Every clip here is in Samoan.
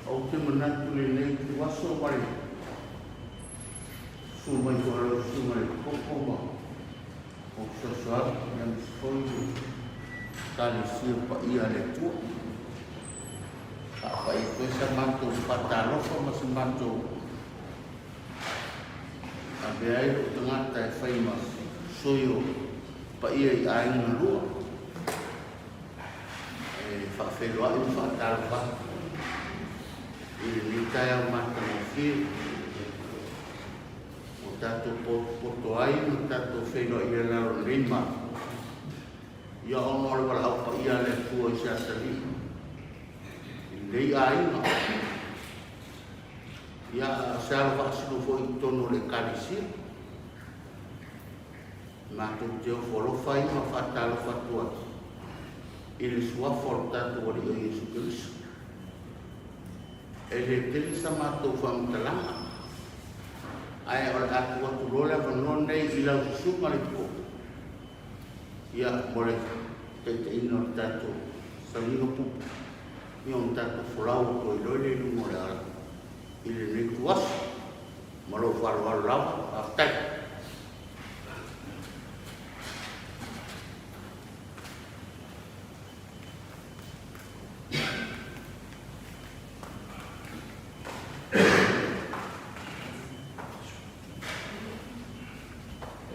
Ou te manatu lenei ituaso ma le susu mai foi o lau susuga i le Koko ma ou fesoasoani aemaise foi le Ekalesia Paia a le Atua. Faapai atu ai sa matou faatalofa ma se matou Avea ai lou tagata e fai ma sui o paia i aiga lua, e faafeiloai ma faatalofa atu i lenei taeao matagofie ua tatou potopoto ai ma tatou feiloai i le lalo lenei malu, ia ona o le valaau paia a le Atua i se atalii i lenei aiga. Ia, o se alo faasino foi i totonu o le Ekalesia. Matou te ofo alofa ai ma faatalofa atu ai i le suafa o le tatou Alii o Iesu Keriso. E le tele sa matou faamatalaga, ae o le a tuu atu loa le avanoa lenei i lau susuga le Koko, ia, mo le taitaiina o le tatou sauniga pupu. Ia ona tatou folau atu ai loa lea i luga o le ala i lenei ituaso. Ma lou faaaloalo lava, faafetai.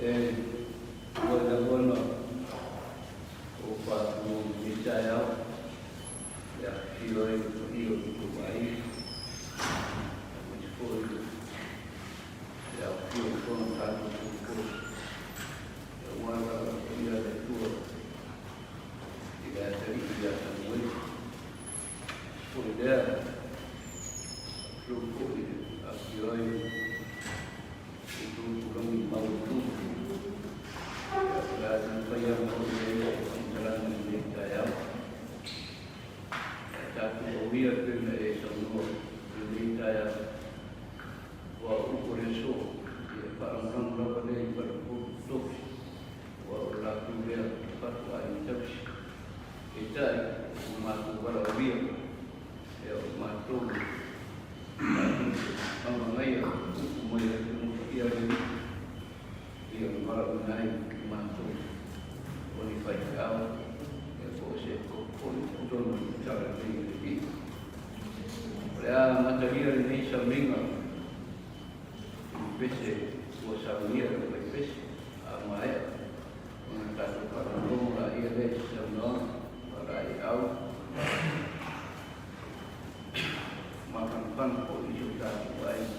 E ua lagona o faatu i lenei taeao e afifio ai le paia o le ituaiga, aemaise foi le afifio o fono tatou tuufosi, aua le valaau paia a le Atua i le atalii ia Samueli. Foi lea, faatulou foi le afifio ai o tulutulagi maualuga. Ia, o le a taumafai lava foi e i ai faamatalaga i lenei taeao. Ia tatou auia e pei ona e saunoa i lenei taeao, aua o upu o le aso, ia e faalagolago lava lea i faleupolu tofi, aua o le latou lea fatuaiga tausi. Peitai, ua matou valaaulia, ia o matou tatou te aumagaia upu mai le Atunuu Paia le Alii, ia ma valaauina ai i matou o ni faifeau, ia po o se foi i totonu o le Tala Lelei a le Alii. O le a amatalia lenei sauniga i le pese ua saunia e le faipese a maea ona tatou faalogologo laia lea i se saunoaga faalaeiau mafanafana foi i si o tatou aiga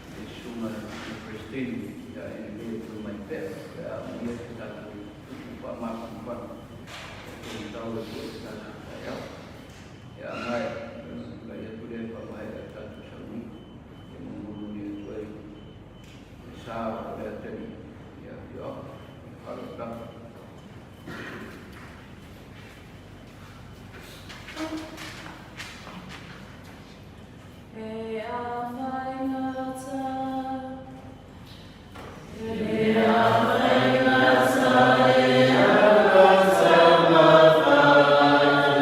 i le Susuga i le Peresetene ia Enelia Tomaipea pe a aumaia se tatou upu faamafanafana e tolitau ai foi le tatou taeao. Ia a maea, ona tulai atu lea e faamaea le tatou sauniga e molimoli atu ai le sa o le atalii i afioaga. Ma le faaaloalo lava. E a whaingata, e a whaingata, e a whaingata.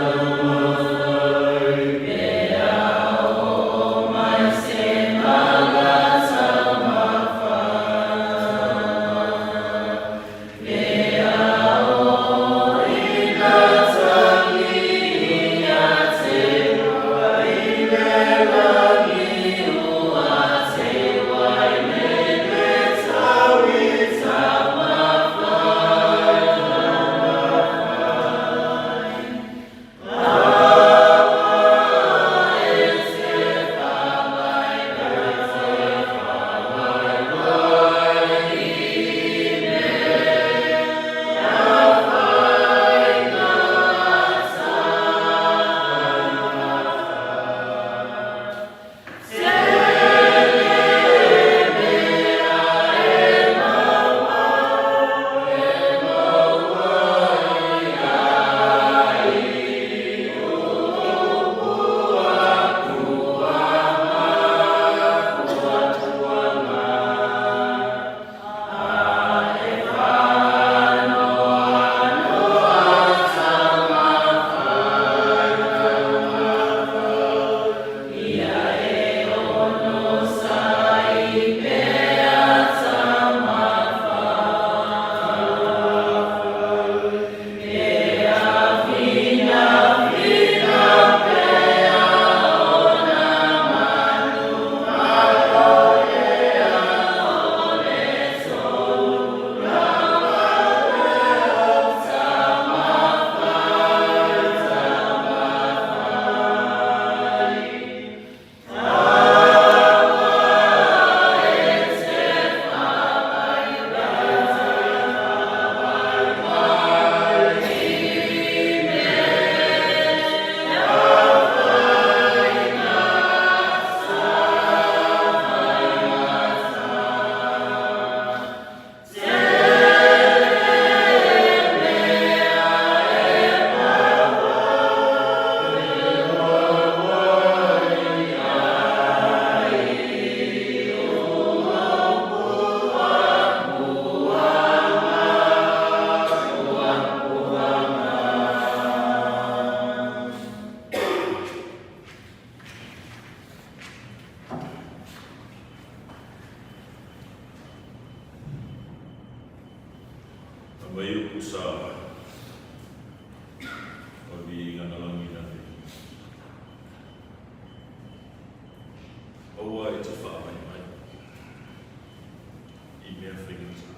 tusa o viiga na lagi na le Aua e te faamaimai i mea faigata.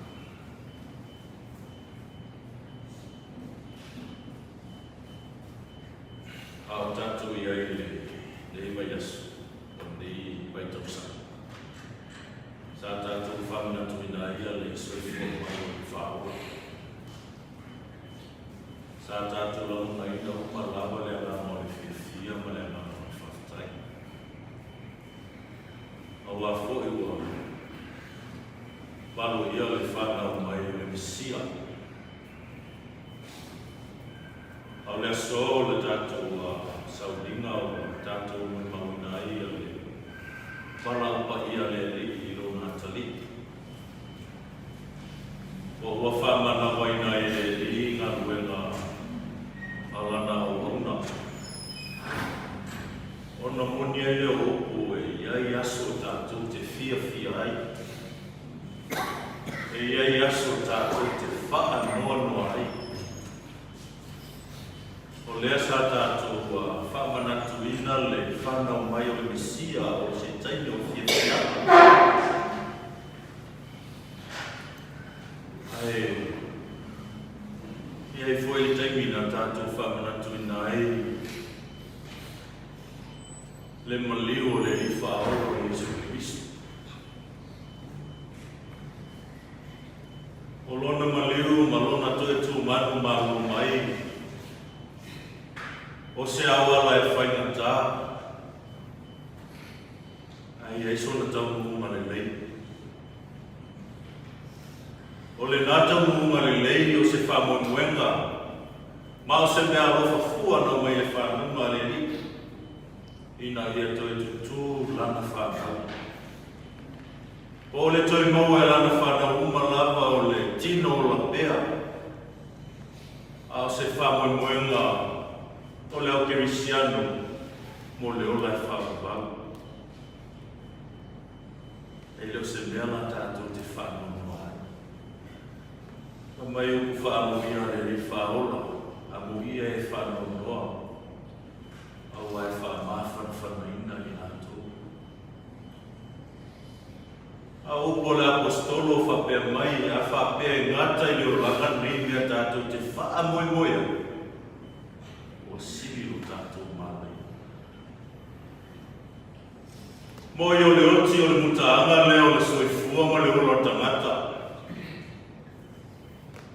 A o tatou i ai i lenei vaiaso o lenei vaitausaga, sa tatou faamanatuina ai le soifua mai o le faaola. Sa tatou lagonaina uma lava le agaga o le fiafia ma le agaga o le faafetai. Aua foi ua valoia le fanau mai o le Mesia. A o le aso o le tatou sauliga ua tatou molimauina ai le valaau paia a le Alii i Lona atalii. Ua ua faamanavaina ai e le Alii galuega a Lana auauna. Ona moni ai lea o upu e i ai aso tatou te fiafia ai, e i ai aso tatou te faanoanoa ai. O lea sa tatou faamanatuina le fanau mai o le Mesia o se taimi o fiafiaga. Ae i ai foi le taimi na tatou faamanatuina ai le maliu o le Alii Faaola o Iesu Keriso. O lona maliu ma lona toe tumanu malū mai, o se auala e faigata, ae i ai sona taunuuga lelei. O lena taunuuga lelei o se faamoemoega ma o se mea alofa fua na omai le fanuga a le Alii, ina ia toe tutū lana fanau. Po o le toe maua e lana fanau uma lava o le tino ola pea, a o se faamoemoega o le au kerisiano mo le ola e faavavau. E le o se mea la tatou te faanoanoa ai. Fai mai upu faamuia a le Alii Faaola, Amuia e faanoanoa, aua e faamafanafanaina i latou. A o upu a le Aposetolo o faapea mai, A faapea e gata i le olaga lenei mea tatou te faamoemoe ai, ua sili lo tatou manaia. Moi o le oti o le mutaaga lea o le soifua ma le ola o le tagata.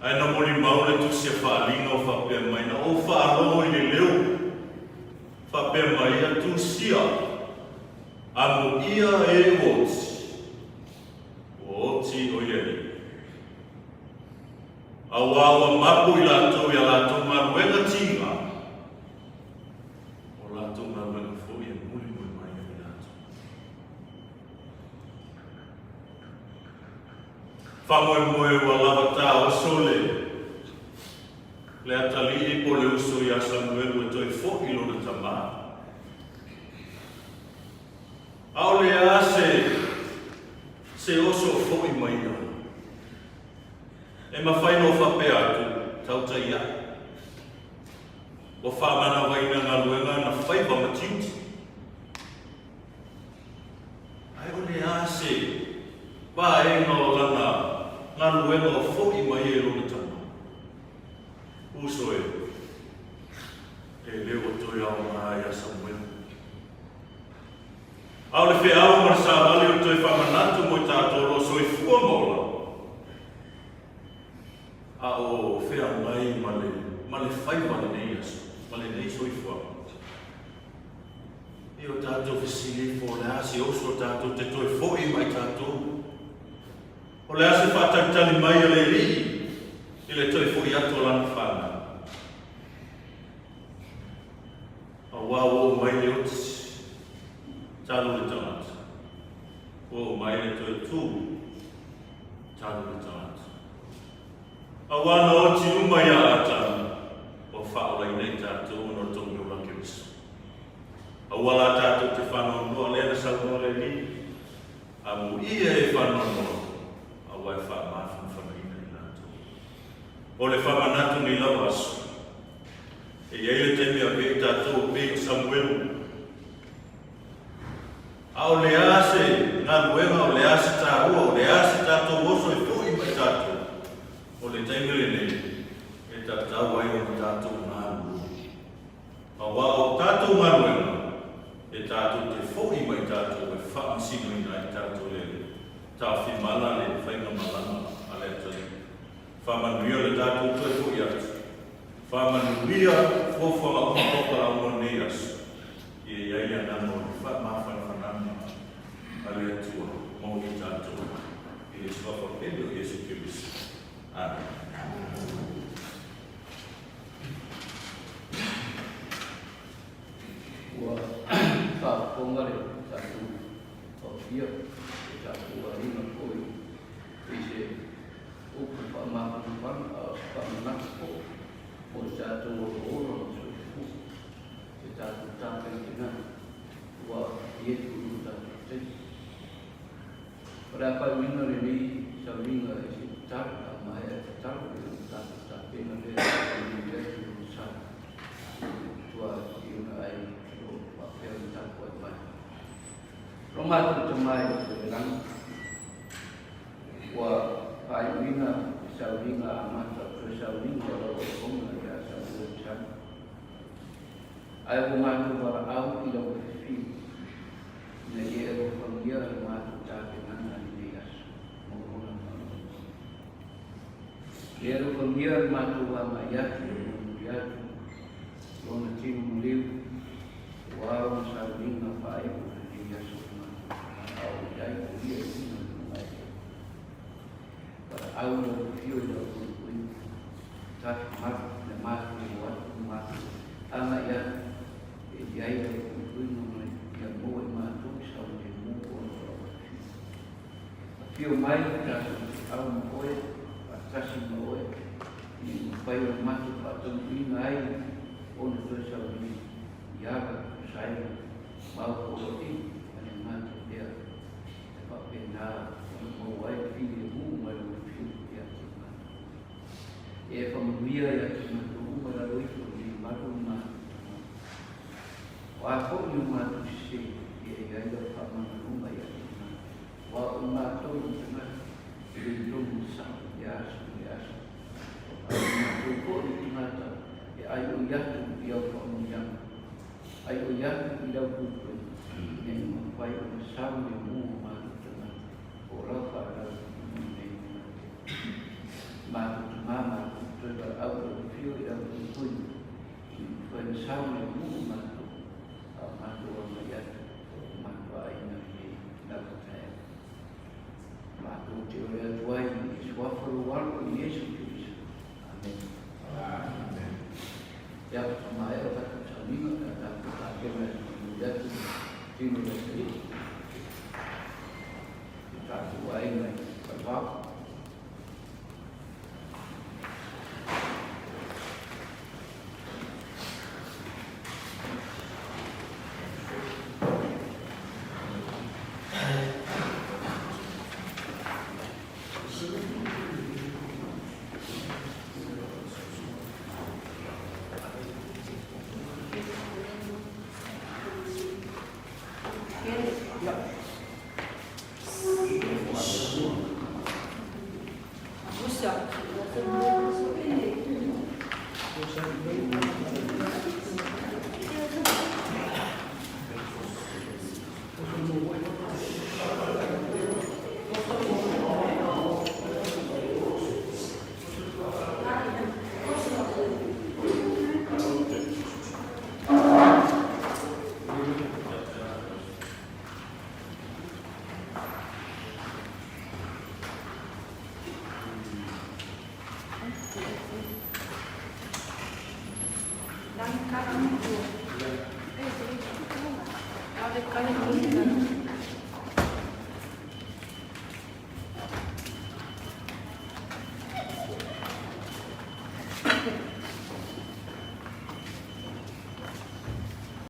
Ae na molimau le tusi a Faaliga o faapea mai, Na ou faalogo i le leo, faapea mai, Ia tusia, amuia e ua oti. Ua oti o ia nei. Auā ua mapu i latou i a latou galuega tiga. O latou galuega foi e mulimuli mai ai latou. Faamoemoe ua lava taoso le le atalii po o le uso iā Samuelu e toe foʻi lona tamā. Aʻole a se se oso o foʻi mai ia. E mafai ona ou faapea atu, tautai aʻe. Ua faamanavaina galuega na faiva ma tiute. Ae o le a se vaega o lana galuega o foʻi mai ai lona tama? Uso e, e le ua toe aoga iā Samuelu. A o le feau ma le savali o le toe faamanatu mo i tatou o lo o soifua ma ola. A o feagai ma le, ma le faiva lenei aso, ma lenei soifuaga. E o tatou fesili ifo, o le a se oso tatou te toe foʻi mai tatou? O le a se faatalitali mai a le Alii i le toe foʻi atu o Lana fanau? Auā ua oo mai le oti, talu le tagata. Ua oo mai le toe tū, talu le tagata. Auā na oti uma iā Atamu, ua faaolaina i tatou ona o le togi ola Keriso. Aua la tatou te faanoanoa, lea na saunoa le Alii, Amuia e faanoanoa, aua e faamafanafanaina i latou. O le faamanatu nei lava aso. E i ai le taimi e avea i tatou e pei o Samuelu. A o le a se galuega, o le a se taua, o le a se tatou oso e fo'i mai tatou, o le taimi lenei e tatau ai ona tatou galulue. Auā o tatou galuega e tatou te fo'i mai tatou e faamasinoina ai tatou le taofimala le faigamalaga a le atalii. Faamanuia le tatou toe fo'i atu. Faamanuia fuafuaga uma paupalauma o lenei aso. Ia i ai le agaga o le faamafanafanaga a le Atua mo i tatou i le Suafa pele o Iesu Keriso. Amene. Ua faafofoga le tatou Paopia, le tatou aiga foi i se upu faamafanafana a o se faamanatu foi mo le tatou olaola ma soifua, se tatou tapenapenaga ua i atu i lo tatou taimi. O le a faaiuina lenei sauniga i se tatalo, a maea le tatalo, ia ona tatou tapena lea e momoli atu lona sa i tua i ona aiga o lo o faapea ona tapuai mai. Lo matou Tama i le lagi, ua faaiuina le sauniga amata o toe sauniga o lau auauna ia Samuel Chan. Ae ua matou valaau i lau fiu ina ia e alofagia le matou tapenaga i lenei aso mo lona faamanuiaga. Ia e alofagia le matou agai atu e mulimuli atu lona tino maliu, aua lona sauniga faaiu i lenei aso o le matou valaau i ai o ia i luga i lona ae. Valaau i lau afio i lau puipuiga, tafi malu le matou o atu le matou agai atu e i ai lau puipuiga ma ia maua i matou i saogalemu ona o lau afio. Afio mai tatou te au ma oe, faatasi ma oe, ina ia mafai ona matou faataunuuina ai ona toe sauniga i ala tusa ai ma au poloaiga a le gata lea e faapena ona maua ai le filemu mai lou afio ia te matou. E faamanuia ia te matou uma i lalo ifo o lenei malu o matou tama. O a foi o matou sese, ia i ai lau faamagaloga ia te matou. Aua o matou o tagata e le tonu sao i le aso i le aso. A o matou foi o tagata e aioi atu i au faamanuiaga, aioi atu i lau puipuiga, ina ia mafai ona sau le mu o matou tagata, o lau faalau i lenei tagata. Matou tama, matou toe valaau i lau afio i lau puipuiga, ina ia mafai ona sau le mu o matou, a o matou agai atu o matou aiga i lenei lava taeao. Matou te ole atu ai i le suafa o lou Alo o Iesu Keriso. Amene. Amene. Ia, faamaea o tatou sauniga pe a tatou tapena e momoli atu le tino o le Atalii i lo tatou aiga i Falevao.